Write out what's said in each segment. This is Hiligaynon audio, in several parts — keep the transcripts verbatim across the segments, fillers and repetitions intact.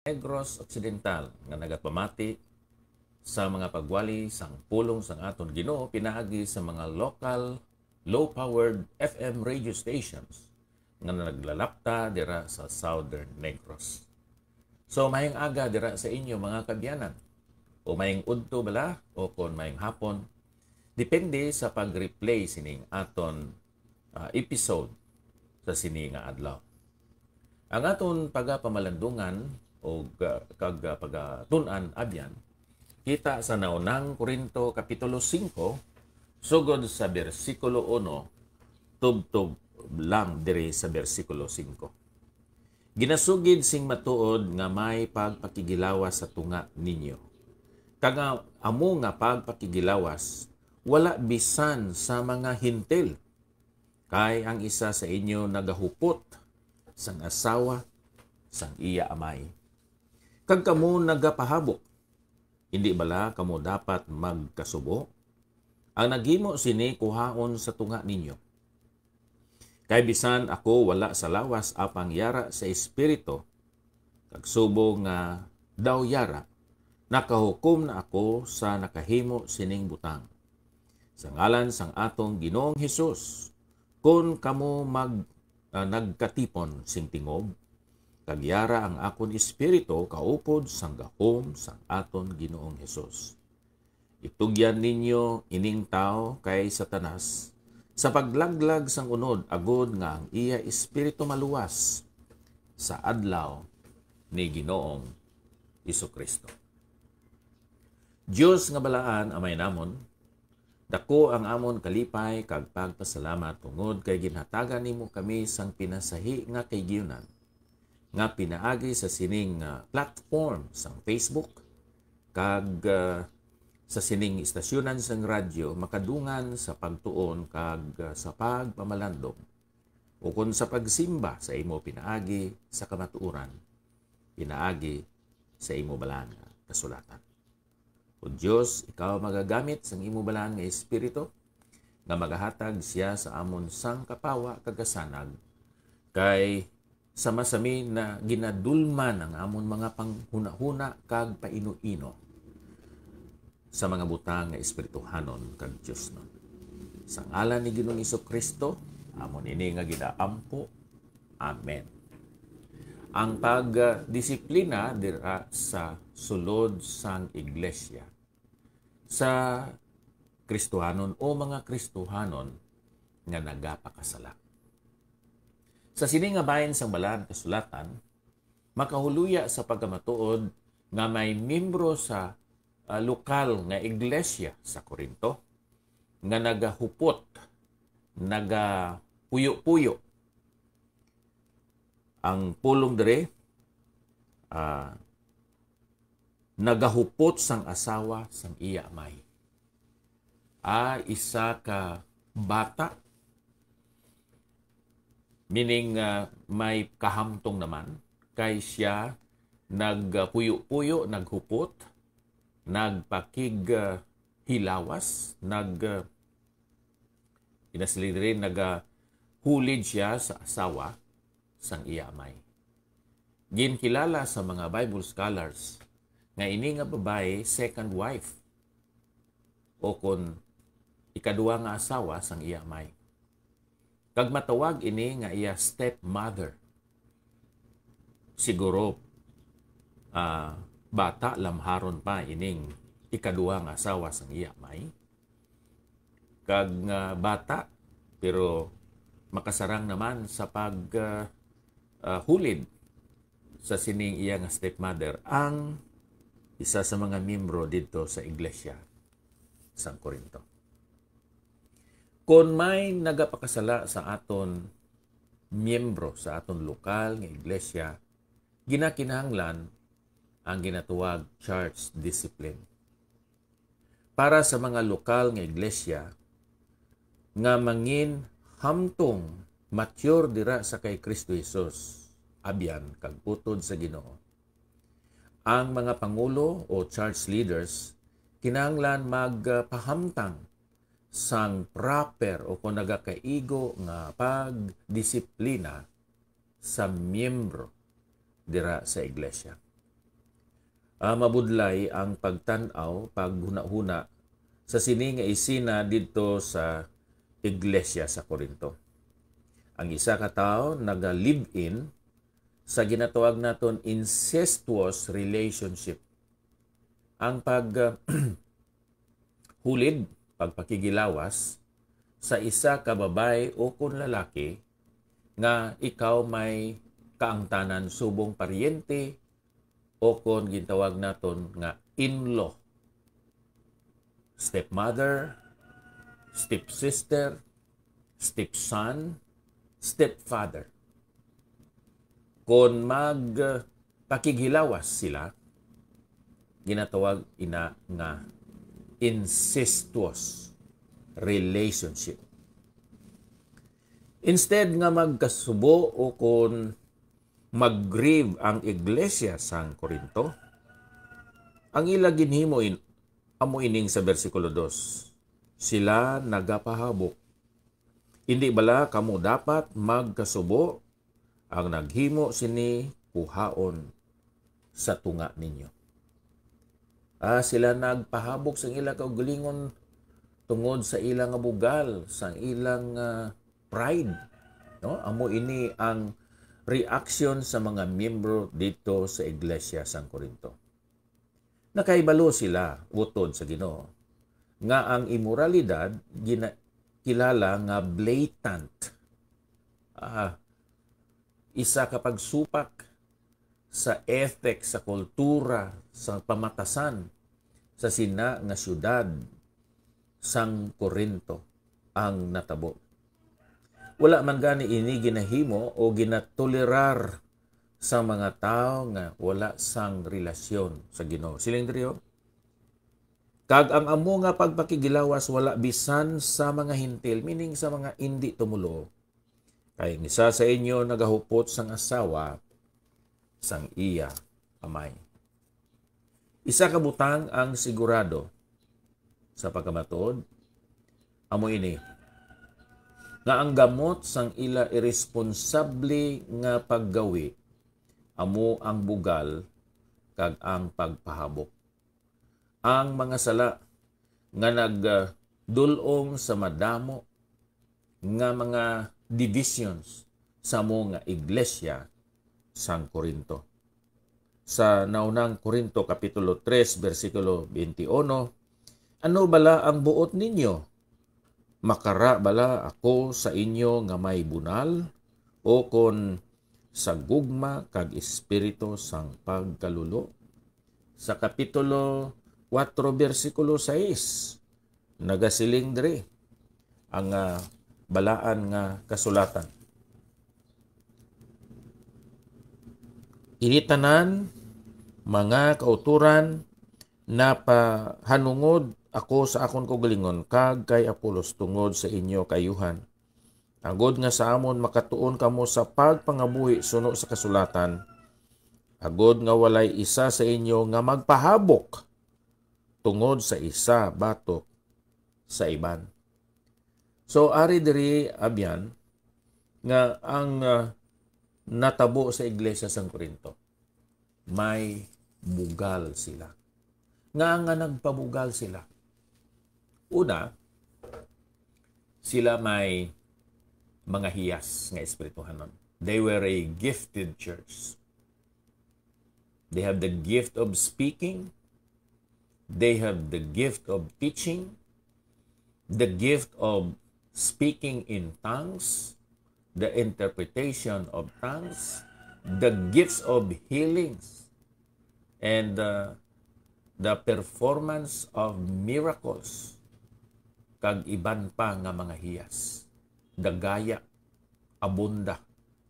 Negros Occidental nga nagapamati sa mga pagwali sang pulong sang aton Ginoo pinaagi sa mga local low-powered F M radio stations nga naglalapta dira sa Southern Negros. So, maayong aga dira sa inyo, mga kaabyanan, o maayong udto bala, o kon maayong hapon, depende sa pag-replay sining aton, ah, episode sa sini nga adlaw. Ang aton pagapamalandungan o, ah, kag, ah, pagatun-an abyan kita sa naunang Corinto Kapitulo singko, sugod sa bersikulo uno, tubtob lang diri sa bersikulo singko. Ginasugid sing matuod nga may pagpakigilawas sa tunga ninyo, kag nga amo nga pagpakigilawas wala bisan sa mga Hentil, kay ang isa sa inyo nagahupot sang asawa sang iya amay, kag kamo nagapahabok. Indi bala kamo dapat magkasubo? Ang naghimo sini kuhaon sa tunga ninyo. Kay bisan ako wala sa lawas apang yara sa Espiritu, kag subong nga daw yara, nakahukom na ako sa nakahimo sining butang. Sa ngalan sang atong Ginoong Hesus, kon kamo mag-, ah, nagkatipon sing tingob, kag yara ang akon espiritu kaupod sang gahom sang aton Ginoong Hesus. Itugyan ninyo ining tawo kay Satanas sa paglaglag sang unod, agod nga ang iya espiritu maluwas sa adlaw ni Ginoong Jesu-Cristo. Dios nga balaan, Amay namon, dako ang amon kalipay kag pagpasalamat tungod kay ginhatagan nimo kami sang pinasahi nga kahigayonan nga pinaagi sa sining, ah, platform sang Facebook kag, ah, sa sining istasyonan sang radyo makadungan sa pagtuon kag, ah, sa pagpamalandong ukon sa pagsimba sa imo pinaagi sa kamatuoran, pinaagi sa imo balaan nga kasulatan. O Dios, ikaw magagamit sang imo balaan nga Espiritu, nga magahatag siya sa amon sang kapawa kag kasanag, kay sama sa mi na ginadulman ang amon mga panghunahuna kag paino-ino sa mga butang nga espirituhanon kag diosnon. Sa ngalan ni Ginoong Jesu-Cristo, amon ini nga ginaampo. Amen. Ang pagdisiplina dira sa sulod sang iglesia sa Kristohanon o mga Kristohanon nga nagapakasala. Sa sini nga bahin sang Balaan Kasulatan, makahuluya sa pagkamatuod nga may miyembro sa, ah, lokal nga iglesia sa Corinto nga nagahupot, nagapuyo-puyo. Ang pulong diri, ah, nagahupot sang asawa sang iya amay. Ah, isa ka bata, meaning, ah, may kahamtong naman, kay siya nagpuyo-puyo, naghupot, nagpakig, ah, hilawas, nag, ah, ginasiling diri, nagahulid siya sa asawa sang iya amay. Ginkilala sa mga Bible scholars nga ini nga babayi second wife, o kon ikaduha nga asawa sang iya amay. Kag matawag ini nga iya stepmother. Siguro, ah, bata lamharon pa ining ikaduha nga asawa sang iya amay. Kag nga bata, pero makasarang naman sa pag, ah, ah, hulid sa sining iya nga stepmother ang isa sa mga miyembro didto sa iglesia sang Corinto. Kon may nagapakasala sa aton miyembro sa aton lokal nga iglesia, ginakinahanglan ang ginatawag church discipline. Para sa mga lokal nga iglesia nga mangin hamtong mature dira sa kay Cristo Jesus, abyan kag utod sa Ginoo, ang mga pangulo o church leaders kinahanglan magpahamtang sang proper o kon nagakaigo nga pagdisiplina sa miyembro dira sa iglesia. Ah, mabudlay ang pagtan-aw, paghunahuna sa sini nga isina didto sa iglesia sa Corinto. Ang isa ka tawo naga-live-in sa ginatawag naton incestuous relationship. Ang pag, ah, hulid, pagpakigilawas sa isa ka babayi o kon lalaki nga ikaw may kaangtanan subong paryente o kon gintawag naton nga in-law, stepmother, stepsister, stepson, stepfather. Kon mag, uh, pakighilawas sila, ginatawag ina nga incestuous relationship. Instead nga magkasubo o kon mag-grieve ang iglesia sang Corinto, ang ila ginhimo in-, amo ining sa bersikulo dos, sila nagapahabok. Indi bala kamo dapat magkasubo? Ang naghimo sini kuhaon sa tunga ninyo. Ah, sila nagpahabok sang ila kaugalingon tungod sa ila nga bugal, sang ilang, ah, pride, no? Amo ini ang reaksyon sa mga miyembro didto sa iglesia sang Corinto. Nakahibalo sila, utod sa Ginoo, nga ang imoralidad gina-, kilala nga blatant. Ah, isa ka pagsupak sa ethics, sa kultura, sa pamatasan sa sina nga siyudad sang Corinto ang natabo. Wala man gani ini ginahimo o ginatolerar sa mga tawo nga wala sang relasyon sa Ginoo. Siling diri, oh, "Kag ang amo nga pagpakigilawas wala bisan sa mga Hentil," meaning sa mga indi tumoluo, "kay ang isa sa inyo nagahupot sang asawa sang iya amay." Isa ka butang ang sigurado sa pagkamatuod, amo ini, nga ang gamot sang ila iresponsable nga paggawi amo ang bugal kag ang pagpahabok. Ang mga sala nga nagdul-ong sa madamo nga mga divisions sa amo nga iglesia sang Corinto. Sa Naunang Corinto Kapitulo tres, bersikulo twenty-one, "Ano bala ang buot ninyo? Makara bala ako sa inyo nga may bunal, o kon sa gugma kag espiritu sang pagkalulo?" Sa Kapitulo kuwatro, bersikulo sais, nagasiling diri ang, ah, balaan nga kasulatan, "Ini tanan, mga kautoran, napahanungod ako sa akon kaugalingon kag kay Apolos tungod sa inyo kaayuhan, agod nga sa amon makatuon kamo sa pagpangabuhi suno sa kasulatan, agod nga walay isa sa inyo nga magpahabok tungod sa isa batok sa iban." So, ari diri, abyan, nga ang, ah, natabo sa iglesia sang Corinto, may bugal sila. Nga, nga nagpabugal sila? Una, sila may mga hiyas nga espirituhanon. They were a gifted church. They have the gift of speaking. They have the gift of teaching, the gift of speaking in tongues, the interpretation of tongues, the gifts of healings, and, uh, the performance of miracles, kag iban pa nga mga hiyas. Dagaya, abunda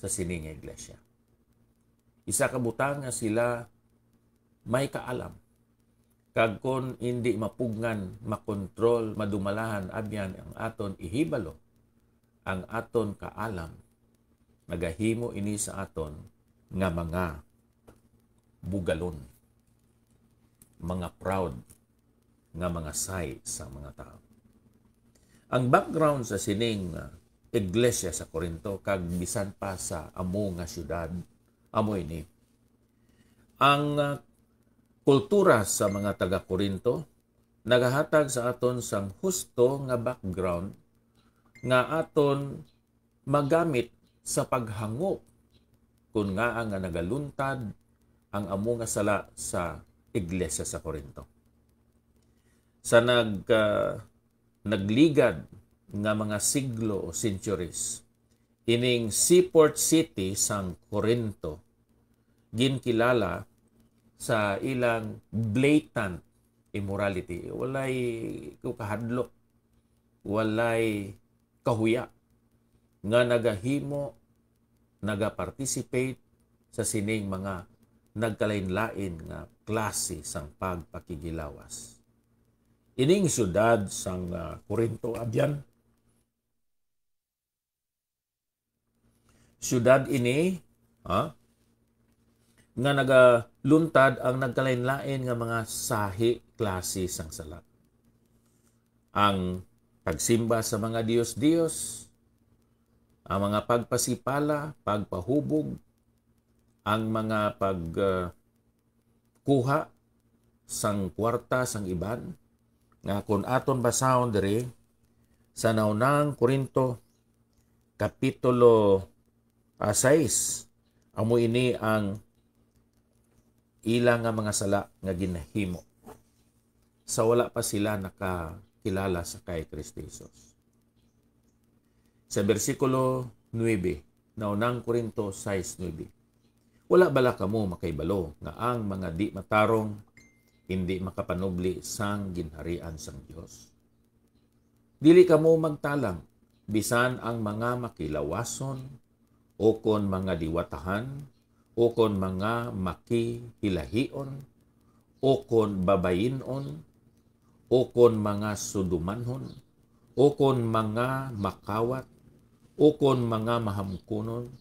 sa sini nga iglesia. Isa ka butang nga sila may kaalam. Kag kon indi mapugngan, makontrol, madumalahan, abyan ang aton ihibalo, ang aton kaalam nagahimo ini sa aton nga mga bugalon, mga proud, nga mga say sa mga tawo. Ang background sa sining, ah, iglesia sa Corinto, kag bisan pa sa amo nga siyudad, amo ini. Ang, ah, kultura sa mga taga-Corinto nagahatag sa aton sang husto nga background nga aton magamit sa paghangop kon ngaa nga nagaluntad ang amo nga sala sa iglesia sa Corinto. Sa nag-, ah, nagligad nga mga siglo o centuries, ining seaport city sang Corinto ginkilala sa ilang blatant immorality. Walay ko kahadlok, walay kahuya nga nagahimo, nagaparticipate sa sining mga nagkalain-lain nga klase sang pagpakighilawas. Ining siyudad sang, ah, Corinto, abyan, siyudad ini, ha, nga nagaluntad ang nagkalain-lain nga mga sahi, klase sang sala. Ang pagsimba sa mga dios-dios, ang mga pagpasipala, pagpahubog, ang mga pag, ah, kuha sang kwarta sang iban, nga kung aton basahon diri sa Naunang Corinto, Kapitulo, ah, sais, amo ini ang ila nga mga sala nga ginahimo sa wala pa sila nakakilala sa kay Kristo Jesus. Sa bersikulo nuebe, Naunang Corinto sais nuebe, "Wala bala kamo makahibalo nga ang mga di matarong indi makapanubli sang ginharian sang Dios? Dili kamo magtalang, bisan ang mga makilawason, ukon mga diwatahan, ukon mga makihilahion, ukon babayin-on, ukon mga sudumanhon, ukon mga makawat, ukon mga mahamkunon,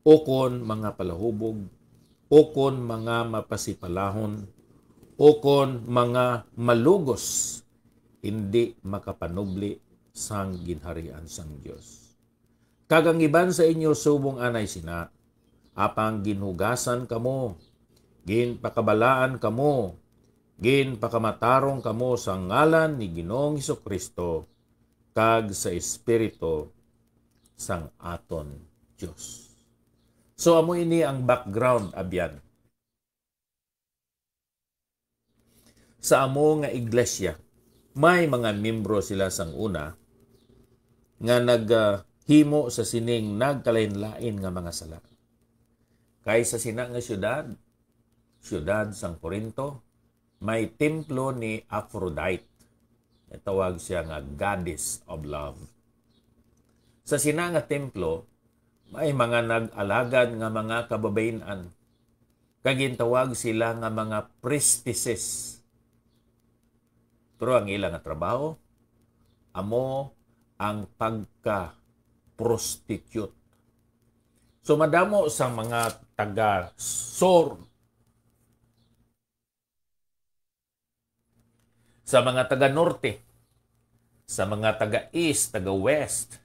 ukon mga palahubog, ukon mga mapasipalahon, ukon mga malugos, indi makapanubli sang ginharian sang Dios. Kag ang iban sa inyo subong anay sina, apang ginhugasan kamo, ginpakabalaan kamo, ginpakamatarong kamo sa ngalan ni Ginoong Jesu-Cristo kag sa Espiritu sang aton Dios." So, amo ini ang background, abyan. Sa amo nga iglesia, may mga miyembro sila sang una nga naghimo sa sining nagkalainlain nga mga sala. Kay sa sina nga siyudad, siyudad sang Corinto, may templo ni Aphrodite. Tawag siya nga goddess of love. Sa sina nga templo, may mga nag-alagad nga mga kababayin-an, kag gintawag sila nga mga priestesses. Pero ang ila nga trabaho, amo ang pagka-prostitute. So, madamo sa mga taga-sur, sa mga taga-norte, sa mga taga-east, taga-west,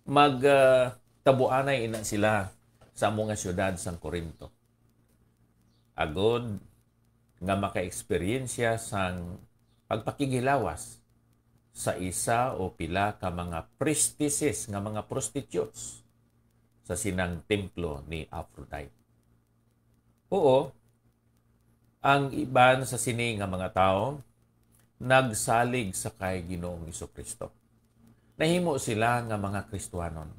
mag, ah, tabuanay ina sila sa amo nga siyudad sang Corinto, agod nga maka-eksperyensya sang pagpakighilawas sa isa o pila ka mga priestesses nga mga prostitutes sa sinang templo ni Aphrodite. Oo, ang iban sa sini nga mga tawo nagsalig sa kay Ginoong Jesu-Cristo. Nahimo sila nga mga Kristianon.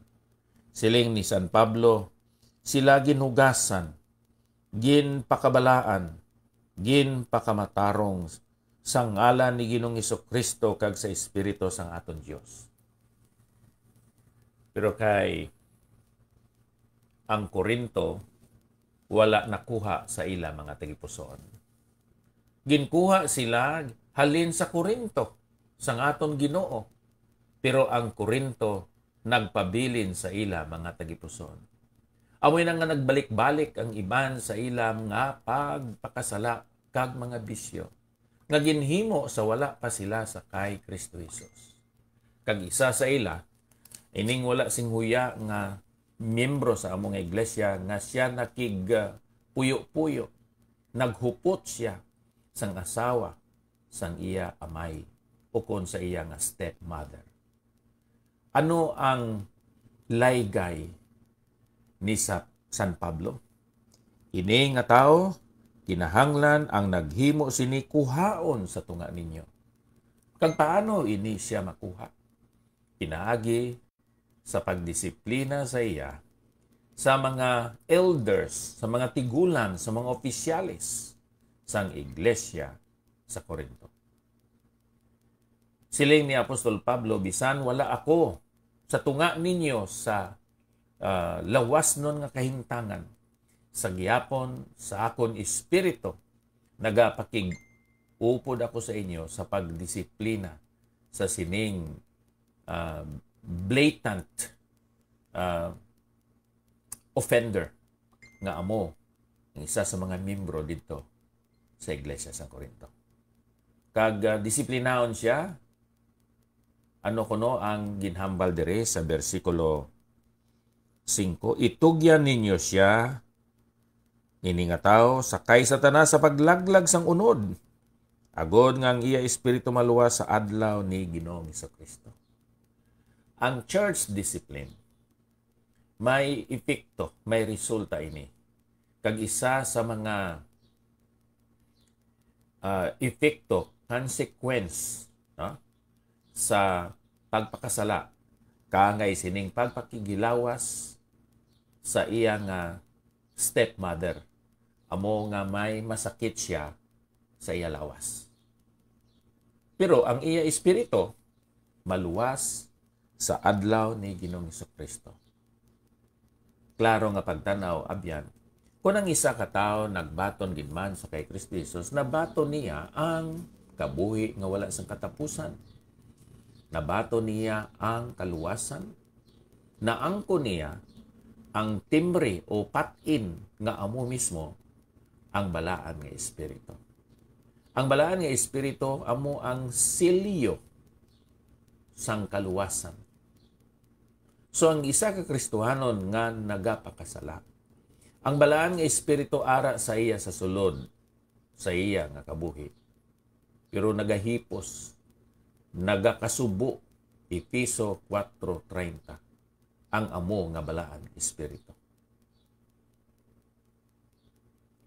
Siling ni San Pablo, sila ginhugasan, ginpakabalaan, ginpakamatarong sa ngalan ni Ginoong Jesu-Cristo kag sa Espiritu sang aton Dios. Pero kay ang Corinto wala nakuha sa ila mga tagipusoon. Ginkuha sila halin sa Corinto sang aton Ginoo, pero ang Corinto nagpabilin sa ila mga tagipusoon. Amoy na nga nagbalik-balik ang iban sa ila nga pagpakasala kag mga bisyo nga ginhimo sa wala pa sila sa kay Kristo Jesus. Kag isa sa ila, ining wala sing huya nga miyembro sa amo nga iglesia nga siya nakig, ah, puyo-puyo, naghupot siya sang asawa sang iya amay, ukon sa iya nga stepmother. Ano ang laygay ni sa San Pablo? Ini nga tawo, kinahanglan ang naghimo sini kuhaon sa tunga ninyo. Kag paano ini siya makuha? Pinaagi sa pagdisiplina sa iya sa mga elders, sa mga tigulang, sa mga opisyales sang iglesia sa Corinto. Siling ni Apostol Pablo, "Bisan wala ako sa tunga ninyo sa, ah, lawasnon nga kahimtangan, sa gihapon sa akon espiritu nagapakig-upod ako sa inyo sa pagdisiplina sa sining, ah, blatant, ah, offender nga amo ang isa sa mga miyembro didto sa iglesia sa Corinto." Kag, ah, disiplinaon siya. Ano kuno ang ginhambal diri sa bersikulo singko? "Itugyan ninyo sia, ini nga tawo, sakay sa tanan sa paglaglag sang unod, agod nga ang iya espiritu maluwas sa adlaw ni Ginoong Jesu-Cristo." Ang church discipline, may epekto, may resulta ini. Kag isa sa mga, ah, epekto, consequence, no, sa pagpakasala, kaangay sining pagpakigilawas sa iya nga stepmother, amo nga may masakit siya sa iya lawas. Pero ang iya espiritu maluwas sa adlaw ni Ginoong Jesu-Cristo. Klaro nga pagtan-aw, abyan, kon ang isa ka tawo nagbaton gid man sa kay Kristo Jesus, nabaton niya ang kabuhi nga wala sang katapusan. Nabaton niya ang kaluwasan. Naangkon niya ang timbre o pat-in nga amo mismo ang balaan nga espiritu. Ang balaan nga espiritu amo ang selyo sang kaluwasan. So, ang isa ka Kristiyanon nga nagapakasala, ang balaan nga espiritu ara sa iya sa sulod sa iya nga kabuhi, pero nagahipos, nagakasubo, Efeso kuwatro treinta, ang amo nga balaan nga espiritu.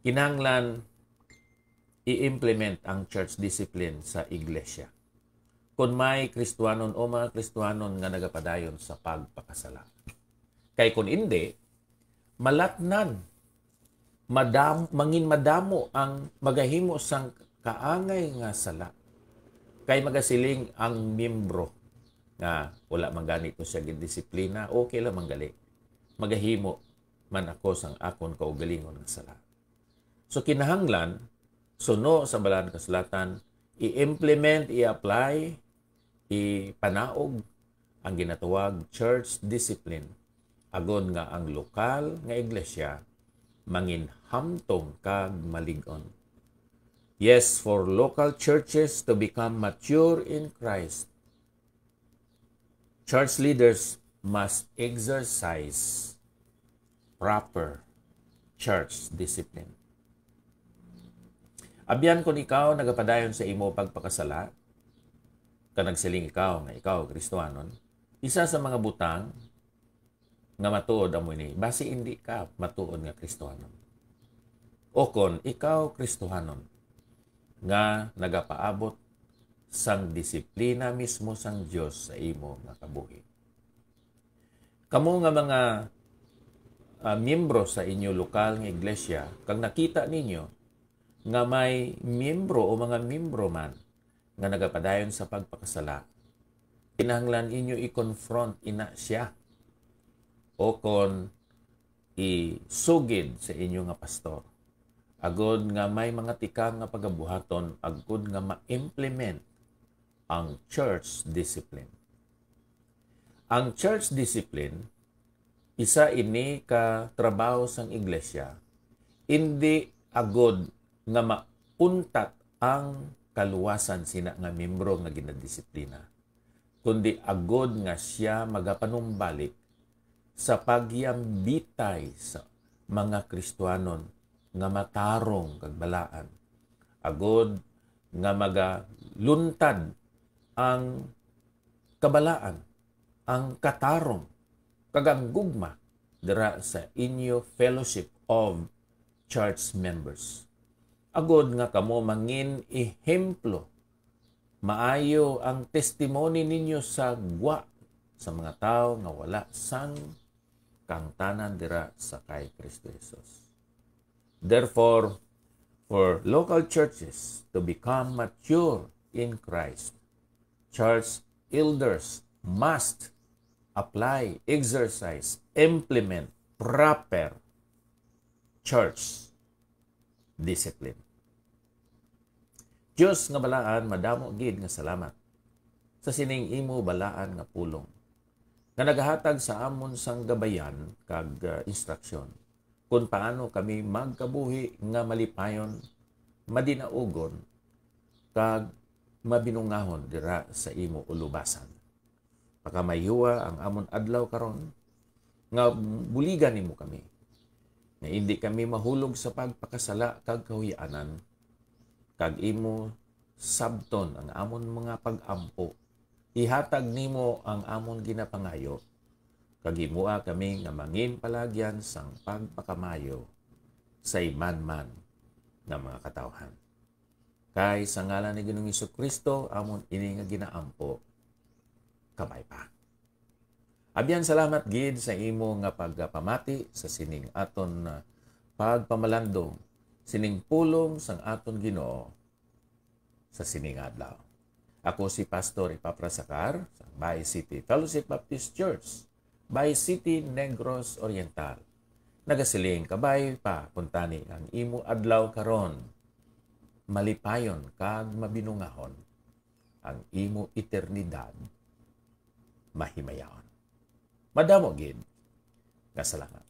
Kinahanglan i-implement ang church discipline sa iglesia. Kung may Kristiyanon o mga Kristiyanon nga nagapadayon sa pagpakasala. Kay kung indi, malatnan, madam-, mangin madamo ang magahimo sang kaangay nga sala. Kay magasiling ang miyembro nga, "Wala man gani ko siya gindisiplina, okay lang man gali. Magahimo man ako sang akon kaugalingon nga sala." So, kinahanglan, suno sa Balaan Kasulatan, i-implement, i-apply, ipanaog ang ginatawag church discipline, agod nga ang lokal nga iglesia mangin hamtong kag malig-on. Yes, for local churches to become mature in Christ, church leaders must exercise proper church discipline. Abyan, kung ikaw nagapadayon sa imo pagpakasala, kag nagsiling ikaw nga ikaw Kristiyanon, isa sa mga butang nga matuod amo ini, basi indi ka matuod nga Kristiyanon. O kon ikaw Kristiyanon nga nagapaabot sang disiplina mismo sang Dios sa imo nga kabuhi. Kamo nga mga, ah, miyembro sa inyo lokal nga iglesia, kag nakita ninyo nga may miyembro o mga miyembro man nga nagapadayon sa pagpakasala, kinahanglan inyo i-confront ina siya, o kon isugid sa inyo nga pastor, agod nga may mga tikang nga pagabuhaton, agod nga ma-implement ang church discipline. Ang church discipline, isa ini ka trabaho sang iglesia, indi agod nga mauntat ang kaluwasan sina nga miyembro nga ginadisiplina, kundi agod nga sia magapanumbalik sa pagyambitay sa mga Kristiyanon nga matarong kag balaan, agod nga magaluntad ang kabalaan, ang katarong, kag ang gugma dira sa inyo fellowship of church members. Agod nga kamo mangin ehemplo, maayo ang testimony ninyo sa gwa sa mga tawo nga wala sang kahangtanan dira sa kay Kristo Jesus. Therefore, for local churches to become mature in Christ, church elders must apply, exercise, implement proper church discipline. Dios nga balaan, madamo gid nga salamat sa sining imo balaan nga pulong nga nagahatag sa amon sang gabayan kag, ah, instruksyon kon paano kami magkabuhi nga malipayon, madinaugon, kag mabinungahon dira sa imo ulubasan. Pakamayuwa ang amon adlaw karon, nga buligan nimo kami, nga indi kami mahulog sa pagpakasala kag kahuy-anan, kag imo sabton ang amon mga pag-ampo. Ihatag nimo ang amon ginapangayo, kag himoa kami nga mangin palagyan sang pagpakamayo sa iman man nga mga katawhan. Kay sa ngalan ni Ginoong Jesu-Cristo, amon ini nga ginaampo. Kabay pa. Abyan, salamat gid sa imo nga pagpamati sa sining aton, ah, pagpamalandong sining pulong sang aton Ginoo sa sining adlaw. Ako si Pastor Epafras Sacar sa Bay City Fellowship Baptist Church, Bay City, Negros Oriental. Nagasiling, kabay pa kuntani ang imo adlaw karon. Malipayon kag mabinungahon, ang imo eternidad mahimayaon. Madamo gid nga salamat.